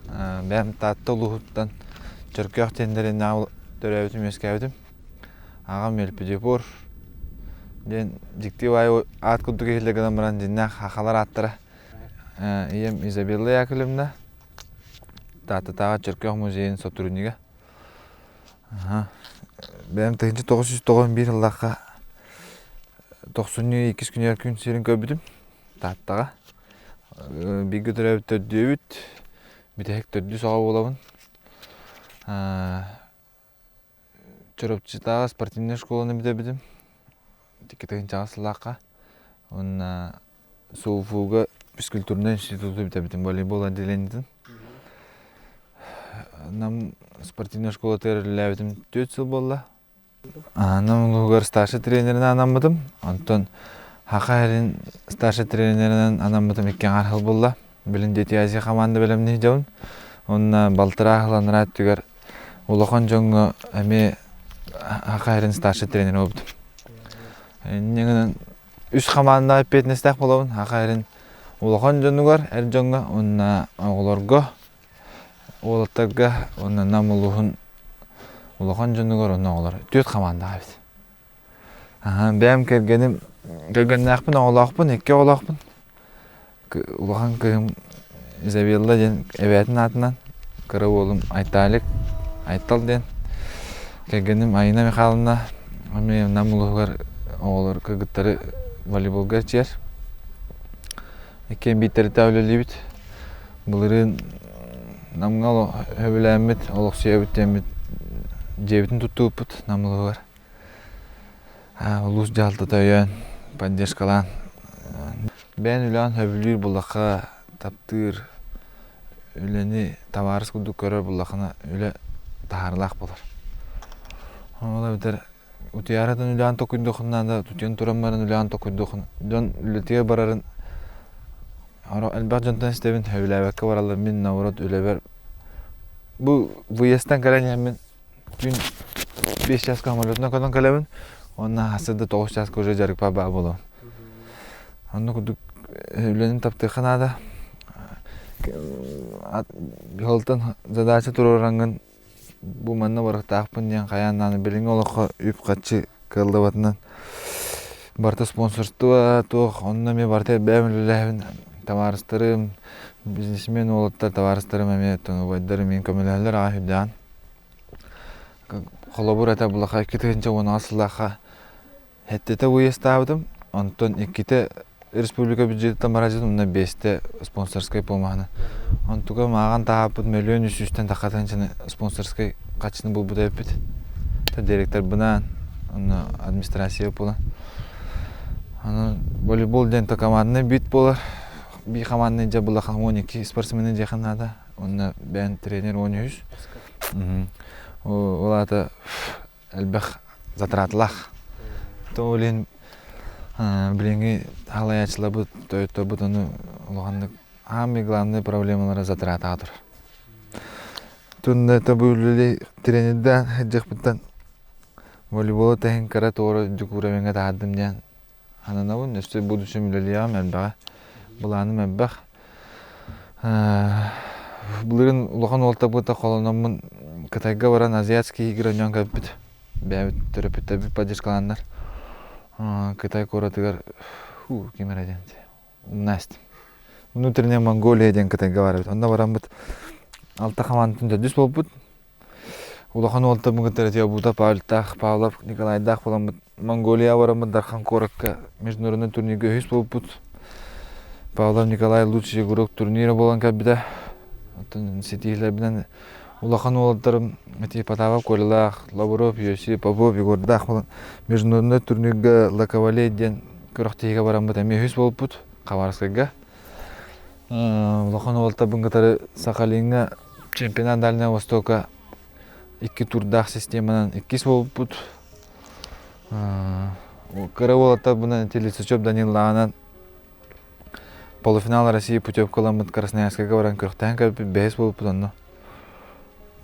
бэйэм Таатта улууһуттан Чөркөөх диэннэрин төрөөбүтүм, үөскээбитим. Аҕам Эльфидифор диэн дьикти баай аат курдук иһиллэр гынан баран дьиннээх хахалар ааттара. Ийэм Изабелла Яковлевна Тааттатааҕы Чөркөөх музейын сотруднига. Бэйэм 1991 сыллаахха тохсунньу иккис күнүгэр күн сирин көрбүтүм Тааттаҕа. Бииргэ төрөөбүт төрдүөбүт, бүтэһик төрдүс оҕо буолабын. Чурапчытааҕы спортивнай школаны бүтэрбитим икки сыллаахха. Уонна СУФУга физкультурнай институту бүтэрбитим волейбол отделениетын. Нам спортивнай школатыгар үлэлээбитим түөрт сыл буолла. Нам улууһугар старшай тренеринэн анаммытым. Онтон Саха сирин старшай тренеринэн анаммытым икки аҥаар сыл буолла. Билин Дети Азии хамаанда бэлэмниир дьабын. Уонна балтараа сыл анараа өттүгэр улахан дьоҥҥо эмиэ Саха сирин старшай тренерэ буолбутум. Инньэ гынан үс хамаандаҕа эппиэтинэстээх буолабын. Саха сирин улахан дьонугар, эр дьоҥҥо уонна оҕолорго уолаттарга уонна Нам улууһун улахан дьонугар уонна оҕолор түөрт хамаандаах эбит. Аһа, бэйэм кэргэним кэргэннээхпин, оҕолоохпун, икки оҕолоохпун. Улахан кыыһым Изабелла диэн эбээтин аатынан, кыра уолум Айталик, Айтал диэн. Кэргэним Айина Михайловна эмиэ Нам улууһугар оҕолор кыргыттары волейболга эрчийэр. Иккиэн биирдэритэ үлэлиибит. Былырыын Намҥа сөбүлээммит, олохсуйабыт диэммит дьиэбитин туттубуппут Нам улууһугар. Улуус дьаһалтата өйөөн, поддержкалаан. Бэйэн үлэҕин сөбүлүүр буллахха, таптыыр, үлэни табаарыс курдук көрөр буллаххына, үлэ таһаарыылаах буолар. Ол эбэтэр Утуйаарытын үлэҕин токуйдуоххун наада, утуйан туран баран үлэҕин токуйдуоххун. Дьон үлэтигэр барарын элбэх дьонтон истэбин, сөбүлээбэккэ бараллар. Мин наоборот үлэбэр бу выездтан кэлэн иһэммин түүн 5 чааска самолетунан көтөн кэлэбин уонна сарсыарда 9 чааска уже дьарыкпар баар буолабын. Онно курдук. үлэни таптыахха наада. Ыалтан задача туруораҥҥын бу манна барыахтаахпын диэн хайаан даҕаны билиҥҥи олоххо үп-харчы кыаллыбатынан барыта спонсорство туох онно эмиэ барыта бэйэм үлэлээбин табаарыстарым бизнесмен уолаттар табаарыстарым эмиэ убайдарым миин көмөлөһөллөр аҕай үрдээн холобур этэ булаха 2010 сыллаахха Сэттэтэ выездтаабытым, онтон иккитэ республика бюджетыттан барааччытым, уонна биэстэ спонсорскай помаһаны. Онтука мааҕан таһааппыт мөлүөн үс сүүстэн тахха тыһыынчаны спонсорскай хаччыны булбут эбиппит. Директорбынаан, онно администрация буолан. Аны волейбол диэн то командный бит буолар. Бии командный дьэ булахан 12 спортсмены дьиэхэ наада. Онно бэйэн тренер 13. Ол аата элбэх затраталаах. То илин билиҥҥи халайааччыларбыт, тойотторбут ону улаханнык самый главный проблемалара затратаҕа турар. Тунна табы үлэлии тренердээн сылдьыахпыттан волейболу тэһин кыра туора дьукуурабыҥҥа таһаардым диэн Ананабын өссө будущем үлэлиэҕим элбэҕэ. Былааным элбэх. Былырыын улахан уолтабыта холономмун Кытайга баран азиатские игры оонньоон кэлбит. Бэйэбит төрөппүттэрбит поддержкалааннар Кытай куоратыгар ким эрэ диэн умнасть. Внутренняя Монголия диэн Кытайга бар эбит. Онно бараммыт алта хамаандатын төрдүс буолбут. Улахан уолтан кытары Тиобута Павлтаах, Павлов Николайдаах буоламмыт Монголия бараммыт Дархан куоракка международный турнирга үһүс буолбут. Павлов Николай лучший игрок турнира буолан кэлбитэ. Оттон ситиһиилэрбинэн улахан уолаттарым ити Потапов Колялаах, Лавров, Йосип, Попов, Егордаах буолан международный турнирга Лаковалей диэн күрэхтэһиигэ бараммыт эмиэ үһүс буолбут Хабаровскайга. Улахан уолаттарбын кытары Сахалиҥҥа Чемпионат Дальнего Востока икки турдаах системанан иккис буолбуппут. Кыра уолаттарбынан ити Лисачев Даниллаанан полуфинал России путевкаламмыт Красноярскайга баран күрэхтэһэн кэлбиппит, бэһис буолбуппут онно.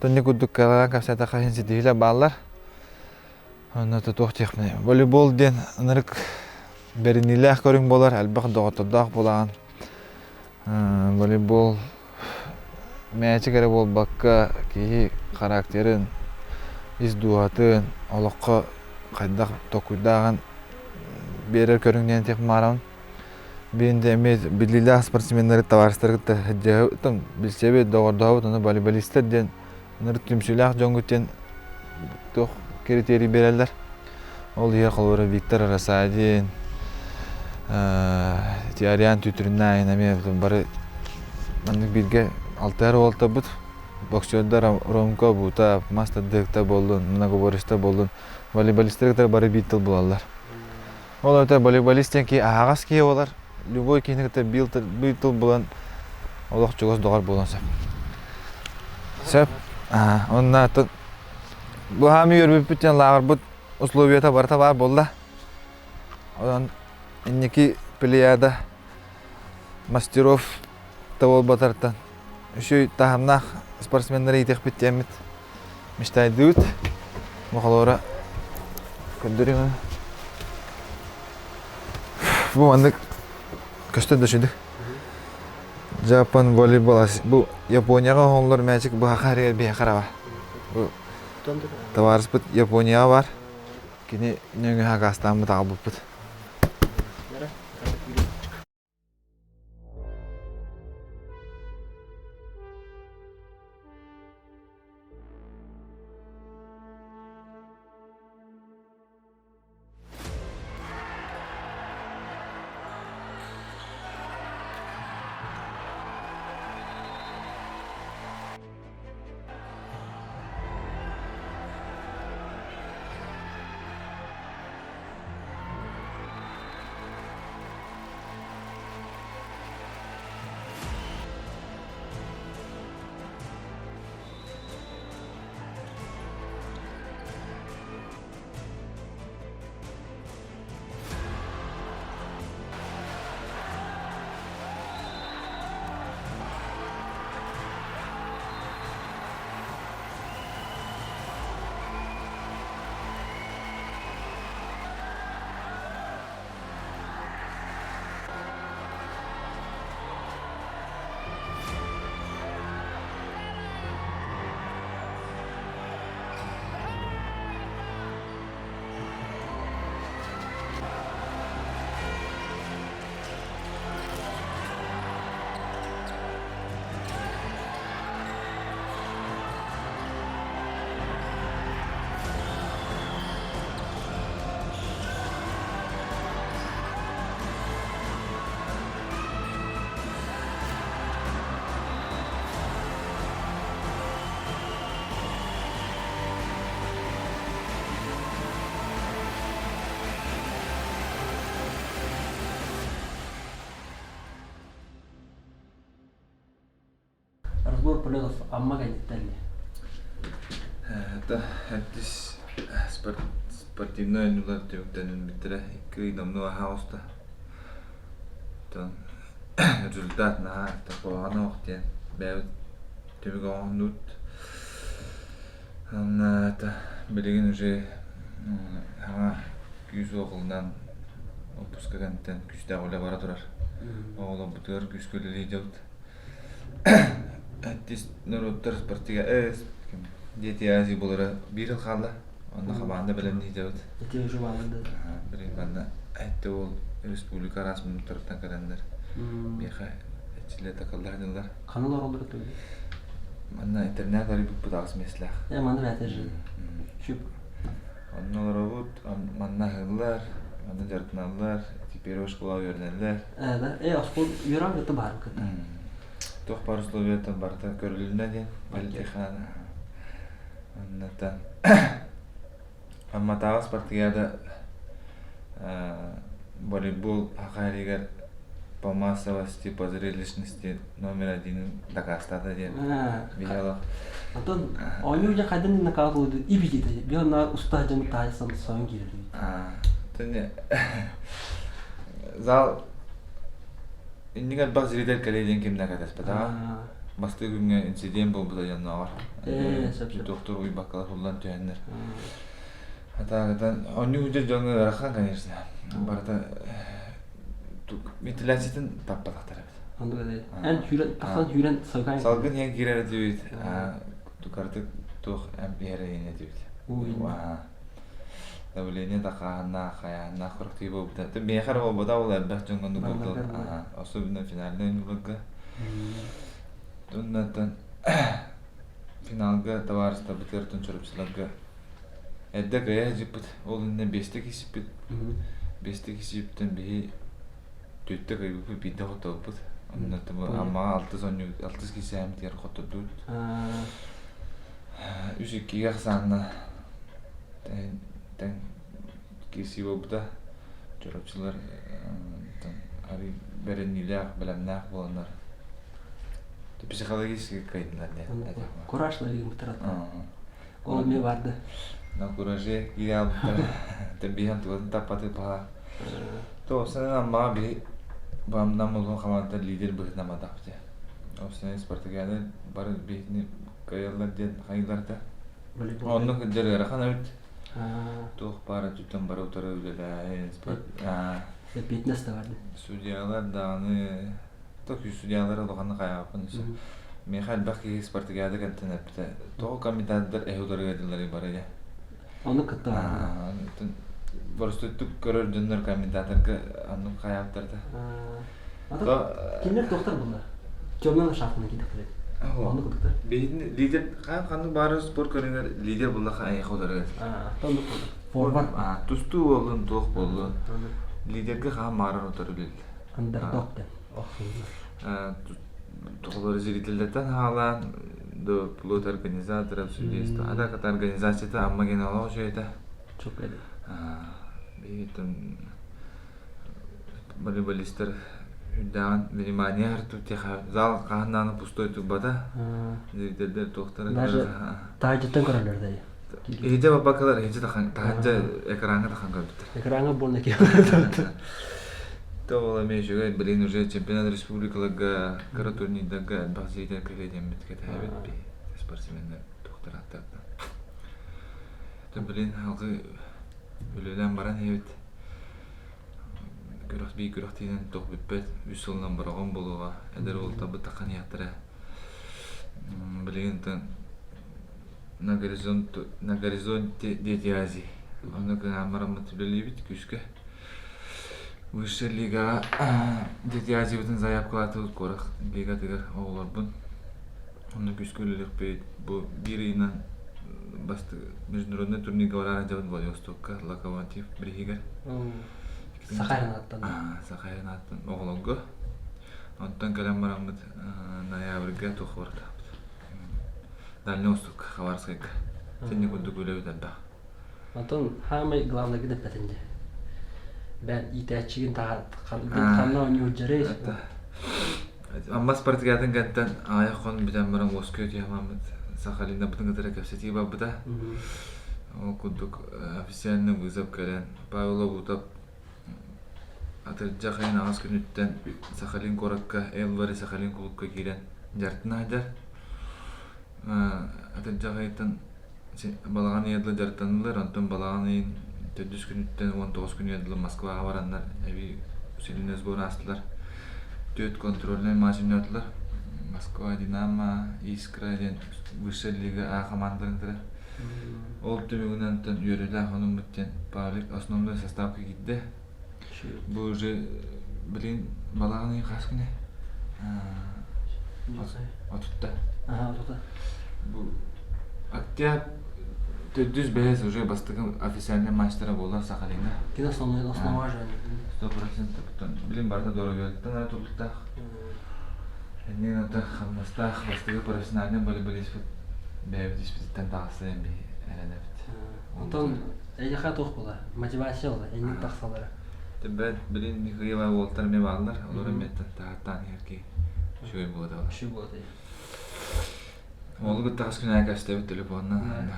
Тонни курдук кылаан кэпсээтэххэ иһин ситиһиилэр бааллар. Онно туох диэхпиний, волейбол диэн ынырык бэриниилээх көрүҥ буолар, элбэх доҕоттордоох буолаҕын. Волейбол мээчик эрэ буолбакка, киһи характерын, ис дууһатын, олоххо хайдах толкуйдааҕын биэрэр көрүҥ диэн этиэх баарабын. Биирдэ эмиэ биллиилээх спортсменнары, табаарыстары кытта сылдьыһабыт, билсэбит, доҕордоһобут, ону волейболистар диэн ынырык түмсүүлээх дьоҥҥут диэн туох критерий биэрэллэр. Ол иһэ холобура Виктор Рассадин, Ариан Түтрүннаайын эмиэ бары маннык бииргэ алтыһар уолтарбыт боксердар Ромко Бута, мас тардыһыкта буоллун, многоборецтар буоллун, волейболистар кытары бары биир тыл булаллар. Ол эбэтэр волейболист диэн киһи аһаҕас киһи буолар, любой киһини кытта биир тыл булан олох чугас доҕор буолуон сөп. Сөп. Онно бу хаамыы үөрбүппүт диэн лааҕырбыт условията барыта баар буолла. Онон инники плеяда мастеров да буолбатартан үчүгэй таһымнаах спортсменнары иитиэхпит диэммит мечтайдыыбыт. Мохолоро көрдөрүм. Бу маннык көстөр да үчүгэй. Japan волейбол бу Японияҕа оһоллор мээчик быһаха эригэр биһиэхэ эрэ бар. Бу табаарыспыт Японияҕа бар. Кини нөҥүө хакастааммыт аҕалбыппыт. Данилов Амма кэнниттэн Это эрдис спортивнай оонньуулар түмүктэнэн бүттэрэ. Икки ый номнуо аһаа оҕуста. Оттон результат наһаа куһаҕана суох диэн бэйэбит түмүк оҥоһуннубут. Уонна это билигин уже саҥа күүс уох ылынан отпуска кэнниттэн күүстээх үлэ бара турар. Оҕолорбутугар күүскэ үлэлии дьабыт. Аттис норуоттар спортига Дети Азии буолара биир сыл хаалла. Онно хамаанда бэлэмнии дьабыт. Ити уже бааллар да. Билигин манна этте ол республика араас муннуктарыттан кэлэннэр миэхэ эчилэ такаллаһынылар. Ханна олороллор өтө? Манна интернет арыйбыппыт аҕыс миэстэлээх. Э, манна бээтэ же. Чүп. Онно олоробут, манна аһыыллар, манна дьарыктаналлар, теперь школа үөрэнэллэр. Э, да. Э, оскуола үөрэн кытта баар кытта. Туох баар условиятын барыта көрүлүннэ диэн Политехана. Оннотон Амматааҕы спартакиада волейбол хахайрыгар по массовости, по зрелищности номер один дакаастаата диэн биһиги Антон оонньуу дьэ хайдан накаал ылды ибидите биһи онно уста дьон таайсан соң киирдибит. Тene зал иннигэр элбэх зритель кэлиэ диэн ким да кэтэспэтэҕэ. Бастакы күҥҥэ инцидент буолбута дьоннооҕор. Доктор уйбаккалар хуллан түһэннэр. Атаагытан оонньуу дьоҥҥо ыарахан, конечно. Барыта вентиляциятын таппатахтар эбит. Оннук этэй. Эн сүүрэн тахсан сүүрэн салгын Салгын иһэн киирэр этибит. Тукартык туох эмп иһэр этибит. Давление да хааһыннаах, хайааһыннаах корректив буолбута. Миэхэ эрэ буолбата, ол элбэх дьоҥҥо оннук буолбута. Особенно финальный оонньууларга. Оннуттан финалга табаарыстарбытыгар чурапчыларга эрдэ кыайа сылдьыппыт. Ол иннинэ биэстэ киирсиппит. Биэстэ киирсибиттэн биһи түөртэ кыайбыппыт, биирдэ хотторбуппут. Онно Аммаҕа алтыс оонньуу алтыс киирсээбитигэр хоттордубут. Үс иккигэ ахсаанна тэҥ киирсии буолбута. Чурапчылар арыый бэриниилээх, бэлэмнээх буоланнар психологически кыайдылар диэн. Кураж ларыгымтара. Ол эмиэ барды. На кураже киирэ албыттара. Тэбиһэн тугатын таппаты паха. То осанан Аммаҕа биһи баамнам улуун хамаанда лидер быһыытынан бардахпыт. Осанан спартакиада бары биһини кыайаллар диэн хайыыларда. Оннук сылдьар ыарахан эбит. Туох баара түттэн бары утары үлэлээһин, спорт Эппиэтинэс да барды. Судьялар даҕаны ток судьялар улаханнык хайааппын өссө. Миэхэ элбэх киһи спартакиада кэнтэн эппитэ. Тоҕо комментатордар эһи утары ыадылларый бары дьэ. Ону кытта Боростуйдук көрөр дьоннор комментаторга оннук хайааттарда. Кинилэр туохтар буллар? Темный ландшафтына киирдихтэрэ. Оннук курдуктар. Биһини лидер хаан ханнык баары спорт көрүҥэр лидер буллаха айха утары. Оннук курдук. Форвард. Тустуу буоллун, туох буоллун. Лидергэ хаан маарар утары үлэлиир. Андердог диэн охсуллар. Тоҕолор зрителлэртэн хаалаан до плот организаторов судейства. А так это организацията Амма генерал үчүгэйдэ. Çok öyle. Биһиттэн волейболисттар үрдээҕин внимание артур зал хаһан пустой турбата. Зрителлэр туохтара Даже таһырдьаттан көрөллөр да. Иһдьэ бабакалар иһдьэ таһырдьа экраҥҥа тахан көрбүттэр. Экраҥҥа буолна ки. То ол эмиэ үчүгэй, блин, уже чемпионат республикаларга, кыра турнирдарга элбэх зритель кэлиэ диэммит кэтэһэбит би спортсменнар туохтар аттартан. То блин, алгы үлэлээн баран иһэбит. Күрэх бии күрэхтиинэн туох бүппэт, үс сылынан бороҕон буолуоҕа, эдэр уолтарбыт таххан иһиэхтэрэ. Билигин на горизонт на горизонте Дети Азии. Онно кыҥаан бараммыт үлэлиибит күүскэ. Высшая лигаҕа Дети Азиябытын заявкалаатыбыт куорат лигатыгар оҕолорбун. Онно күүскэ үлэлиэхпит. Бу биир ыйынан бастакы международный турнирга бараары дьабын Владивостокка Локомотив бириһигэр. Сахайын ааттан. Сахайын ааттан оҕолорго. Онтон кэлэн бараммыт ноябрьга туох барытаахпыт. Дальний Восток, Хабаровскайга. Синни курдук үлэбит элбэх. Онтон хаамай главное гыдэппэтин дии. Бээн иитээччигин ханна оонньуур дьарый? Амма спартакиадатын кэнниттэн аҕыйах хон бүтэн баран уоскуйа түһэммит Сахалинабытын кытары кэпсэтии барбыта. Ол курдук официальный вызов кэлэн Павел Обутов атырдьах ыйын аҕыс күнүттэн Сахалин куоракка Элвари Сахалин кулуупка киирэн дьарыктана сылдьар. Атырдьах ыйыттан балаҕан ыйа дылы дьарыктаныллар, онтон балаҕан ыйын төрдүс күнүттэн 19 күнүгэр дылы Москваҕа бараннар эбии усиленный сбор аастылар. Түөрт контрольнай матч оонньоотулар. Москва, Динамо, Искра диэн высшая лига А хамаандаларын кытары. Ол түмүгүнэн оттон үөрүүлээх онуммут диэн Павлик основной составка киирдэ. Бу уже билигин балаҕан ыйын хас күнэ? Отутта. Бу октябрь төрдүс бэһис уже бастакы официальный матчтара буолар Сахалиҥҥа. Кини основной основа же. 100% билин барыта доруобуйаттан эрэ тутулуктаах. Эннин ата хамнастаах бастакы профессиональный волейболиспыт бэйэбит испититтэн таҕыста диэн биһи эрэнэбит. Онтон эйиэхэ туох буолар? Мотивация буолар, инник тахсаллара. Бэт билин Михаил уолтар эмиэ бааллар, олор эмиэ таһаттаан иһэр киһи үчүгэй буолар. Үчүгэй буолар. Уолу кытта хас күн аайы кэпсэтэбит телефонунан,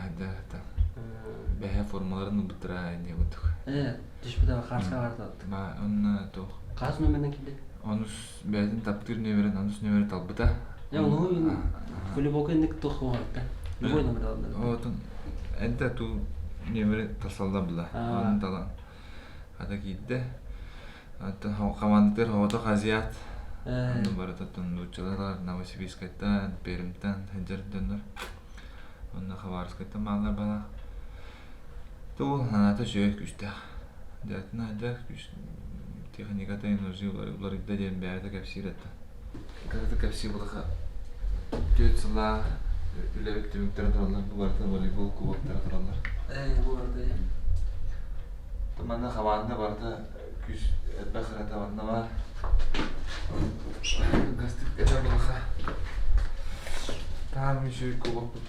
бэһэ формаларын ылбыттара диye курдук. Ээ, түспүтэ хаарска барда. Ба, онно туох. Хас номерден килди? Онус бэйэтин таптыыр нүөмэрин онус нүөмэри талбыта. Я ону волейболга инник туох буолбатта. Любой номер алынды. Отун энте ту нүөмэри тасалла була. Onun талан. Хата киирдэ. Оттон хамаандатыгар оҕото азиат. Онно барытыттан нууччалар, Новосибирскайтан, Пермьтан сылдьар дьоннор. Онно Хабаровскайтан бааллар балаах. Тугу санаата үчүгэй күүстээх. Дьаатын сылдьар күүс техниката нужны уларыйда диэн бэйэтэ кэпсиир этэ. Кыратык кэпсии булаха түөрт сыллаах үлэбит түмүктэрэ тураллар, бу барыта волейбол кубоктара тураллар. Ээ, бу барыта Манна хамаанда барыта күүс элбэх ырата манна баар. Гастык этэ булаха. Таам үчүгэй кубокпут.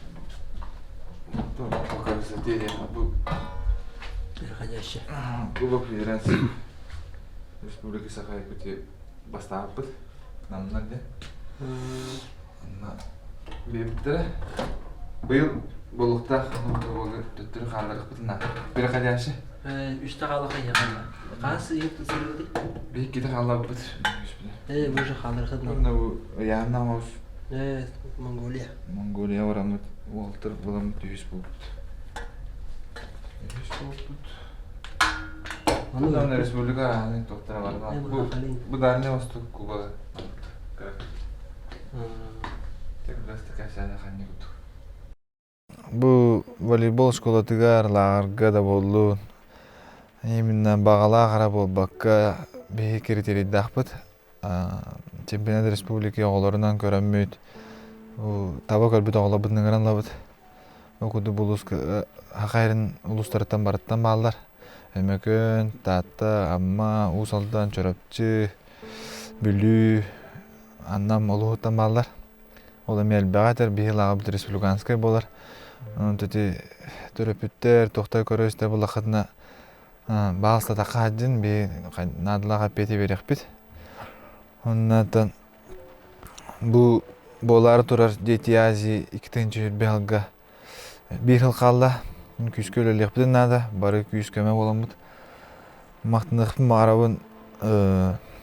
По красоте бу Переходящий. Кубок Федерации Республики Саха-Якутия бастаабыппыт. Намнар диэн. Онно биэрбиттэрэ. Быйыл буолуохтаах кубогы төттөрү хаалларыахпытын Переходящий. Үстэ хаалла хайыаханна. Хаас ыйыт сырыды? Биһикките хаалларбыт. Ээ, бу уже хаалларыхыт. Онно бу ыйаанна оҕус. Ээ, Монголия. Монголия бараммыт, уолтар буламмыт үһүс буолбут. Үһүс буолбут. Онно республика аһын тохтара барна. Бу бу Дальний Восток Куба. Бу волейбол школатыгар лааҕырга да буоллун, именно баҕалаах эрэ буолбакка биһи критерийдаахпыт. Чемпионат республики оҕолорунан көрөммүт, таба көрбүт оҕолорбутун ыҥыран ылабыт. Ол курдук улууска Саха сирин улуустарыттан барыттан бааллар. Өймөкөөн, Таатта, Амма, Уус Алдан, Чурапчы, Бүлүү, Аннам улууһуттан бааллар. Ол эмиэ элбэҕи этэр, биһи лааҕырбыт республиканскай буолар. Онон ити төрөппүттэр туохтар көрө-истэ буллаххытына баалстатахха сылдьын биһи наадалаах эппиэти биэриэхпит. Оннуттан бу буолаары турар Дети Азии 2021 сылга биир сыл хаалла. Күүскэ үлэлиэхпитин наада, бары күүс-көмө буоламмыт. Махтаныахпын баҕарабын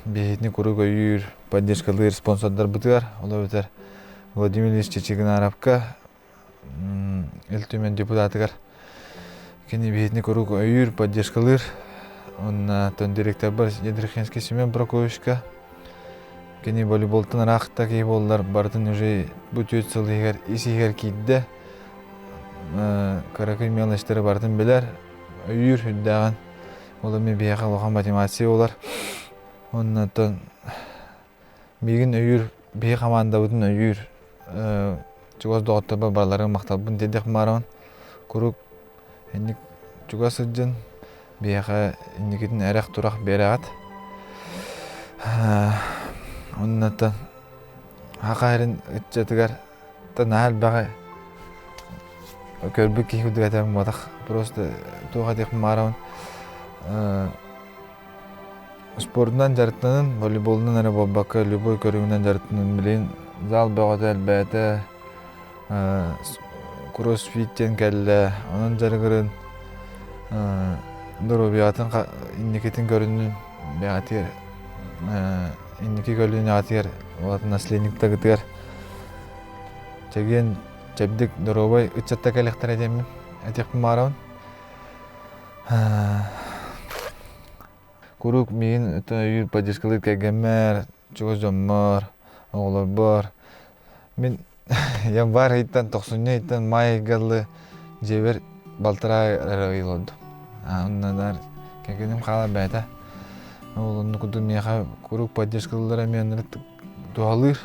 биһигини куруук өйүүр, поддержкалыыр спонсордарбытыгар, ол эбэтэр Владимир Ильич Чичигинаровка, Ил Түмэн депутатыгар кини биһигини куруук өйүүр, поддержкалыыр. Уонна директорбар Ядрихинский Семен Прокопьевичка кини волейболтан ыраахта киһи буоллар барытын уже бу түөрт сыл иһигэр ис иһигэр киирдэ. Кыракый мелочтары барытын билэр, өйүүр үрдээҕин. Ол эмиэ биһиэхэ улахан мотивация буолар. Оннуттан миигин өйүүр, биһи хамаандабытын өйүүр чугас доҕотторбор барыларыгар махталбын тиэрдиэх баарабын. Куруук инник чугас сылдьын, биһиэхэ инникитин эрэх-турах биэрэҕит. Оннуттан Саха сирин ыччатыгар наһаа элбэҕи көрбүт киһи курдук этэрим буолбатах. Просто туох этиэхпин баҕарабын. Спордунан дьарыктанын, волейболунан эрэ буолбакка, любой көрүҥүнэн дьарыктанын билигин зал бөҕөтө элбээтэ, кроссфит диэн кэллэ, онон дьарыгырын, доруобуйатын инникитин көрүнүн бэҕэтигэр инники көлүөнэҕитигэр улахан наследниктаргытыгар чэгиэн чэбдик доруобай ыччатта кэлиэхтэрэ диэммин этиэхпин баҕарабын. Куруук миигин өйүүр поддержкалыыр кэргэммэр, чугас дьоммор, оҕолорбор. Мин январь ыйтан, тохсунньу ыйтан маай ыйга дылы дьиэбэр балтараа эрэ ый олордум. Онно кэргэним хаалар бэйэтэ. Ол онно курдук миэхэ куруук поддержкалыыллара эмиэ онно туһалыыр.